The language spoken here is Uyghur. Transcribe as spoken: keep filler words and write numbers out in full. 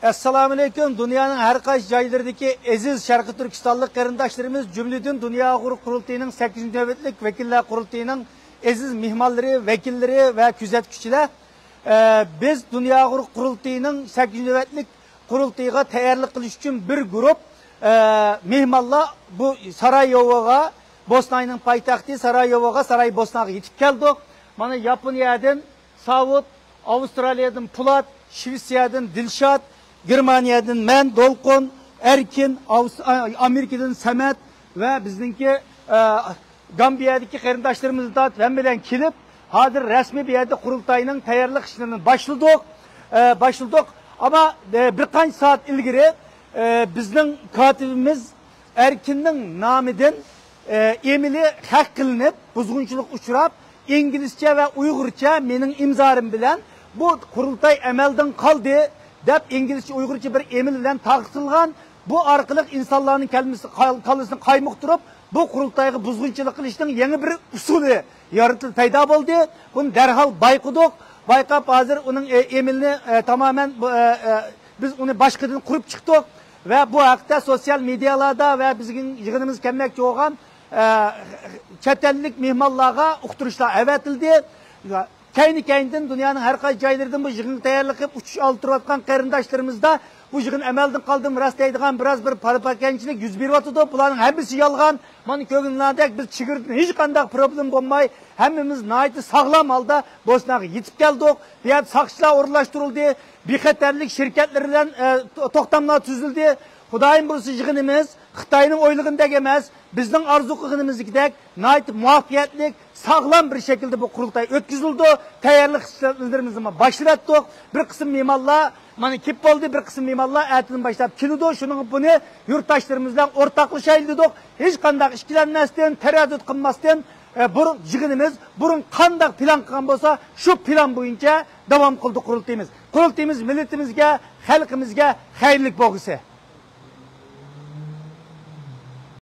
ئەسسالامۇئەلەيكۇم. دۇنيانىڭ ھەر قايسى جايلىرىدىكى ئەزىز شەرقىي تۈركىستانلىق قېرىنداشلىرىمىز، جۈملىدىن دۇنيا ئۇيغۇر قۇرۇلتىيىنىڭ سەككىزىنچى نۆۋەتلىك ۋەكىللەر قۇرۇلتىيىنىڭ ئەزىز مېھمانلىرى، ۋەكىللىرى ۋە كۆزەتكۈچىلەر. ئە، بىز دۇنيا ئۇيغۇر قۇرۇلتىيىنىڭ سەككىزىنچى نۆۋەتلىك قۇرۇلتىيىغا تەييارلىق قىلىش ئۈچۈن بىر گۇرۇپ، ئە، مېھمانلار بۇ سارايوۋوغا، بوسناينىڭ پايتەختى سارايوۋوغا، سارايبوسناغا يېتىپ كەلدۇق. مانا ياپونىيەدىن ساۋۇت، ئاۋسترالىيەدىن پولات، شىۋېتسىيەدىن دىلشات، گېرمانىيەدىن مەن، دولقۇن، ئەركىن، ئاۋس-، ئا-، ئامېرىكىدىن سەمەت ۋە بىزنىڭكى، ئە، گامبىيەدىكى قېرىنداشلىرىمىزنى تارتىپ ھەممە بىلەن كېلىپ، ھازىر رەسمىي بۇ يەردە قۇرۇلتاينىڭ تەييارلىق ئىشلىرىنى باشلىدۇق. ئە، باشلىدۇق. ئەمما، ئە، بىر قانچە سائەت ئىلگىرى، ئە، بىزنىڭ كاتىپىمىز ئەركىننىڭ نامىدىن، ئە، ئېمىلى ھەق قىلىنىپ، بۇزغۇنچىلىققا ئۇچراپ، ئىنگلىزچە ۋە ئۇيغۇرچە مېنىڭ ئىمزالىرىم بىلەن بۇ قۇرۇلتاي ئەمەلدىن قالدى دەپ، ئىنگلىزچە، ئۇيغۇرچە بىر ئېمىل بىلەن تارقىتىلغان. بۇ ئارقىلىق ئىنسانلارنىڭ كەلمىسى-، قال-، كاللىسىنى قايمۇقتۇرۇپ، بۇ قۇرۇلتايغا بۇزغۇنچىلىق قىلىشنىڭ يېڭى بىر ئۇسۇلى يارىتىلىپ پەيدا بولدى. بۇنى دەرھال بايقىدۇق. بايقاپ، ھازىر ئۇنىڭ، ئە، ئېمىلىنى، ئە، تامامەن بۇ، ئە، ئە، بىز ئۇنى باشقىدىن قۇرۇپ چىقتۇق. ۋە بۇ ھەقتە سوتسىيال مېدىيالاردا ۋە بىزنىڭ يىغىنىمىز كەلمەكچى بولغان، ئە، چەت ئەللىك مېھمانلارغا ئۇقتۇرۇشلار ئەۋەتىلدى. كەينى-كەينىدىن دۇنيانىڭ ھەر قايسى جايلىرىدىن بۇ يىغىنغا تەييارلىق قىلىپ ئۇچۇش ئالدۇرۇۋاتقان قېرىنداشلىرىمىزدا بۇ يىغىن ئەمەلدىن قالدىمۇ راست دەيدىغان بىراز بىر پاراپاراكەنچىلىك يۈز بېرىۋاتىدۇ. بۇلارنىڭ ھەممىسى يالغان. مانا كۆرگىنىڭلاردەك بىز چېگرىدىن ھېچقانداق پروبلېما بولماي، ھەممىمىز ناھايىتى ساغلام ھالدا بوسناغا يېتىپ كەلدۇق. بۇ يەردە ساقچىلار ئورۇنلاشتۇرۇلدى. بىخەتەرلىك شىركەتلىرى بىلەن، ئە، تو-، توختاملار تۈزۈلدى. خۇدايىم بۇيرۇسا يىغىنىمىز خىتاينىڭ ئويلىغىنىدەك ئەمەس، بىزنىڭ ئارزۇ قىلغىنىمىزدىكىدەك ناھايىتى مۇۋەپپەقىيەتلىك، ساغلام بىر شەكىلدە بۇ قۇرۇلتاي ئۆتكۈزۈلىدۇ. تەييارلىق ئىشلىرىمىزنى باشلىۋەتتۇق. بىر قىسىم مېھمانلار مانا كېلىپ بولدى، بىر قىسىم مېھمانلار ئەتىدىن باشلاپ كېلىدۇ. شۇنىڭغا بۇنى يۇرتداشلىرىمىز بىلەن ئورتاقلىشايلى دېدۇق. ھېچقانداق ئىككىلەنمەستىن، تەرەددۇت قىلماستىن، ئە، بۇرۇن يىغىنىمىز بۇرۇن قانداق پىلان قىلغان بولسا، شۇ پىلان بويىچە داۋام قىلدى قۇرۇلتىيىمىز. قۇرۇلتىيىمىز مىللىتىمىزگە، خەلقىمىزگە خەيرلىك بولغۇسى.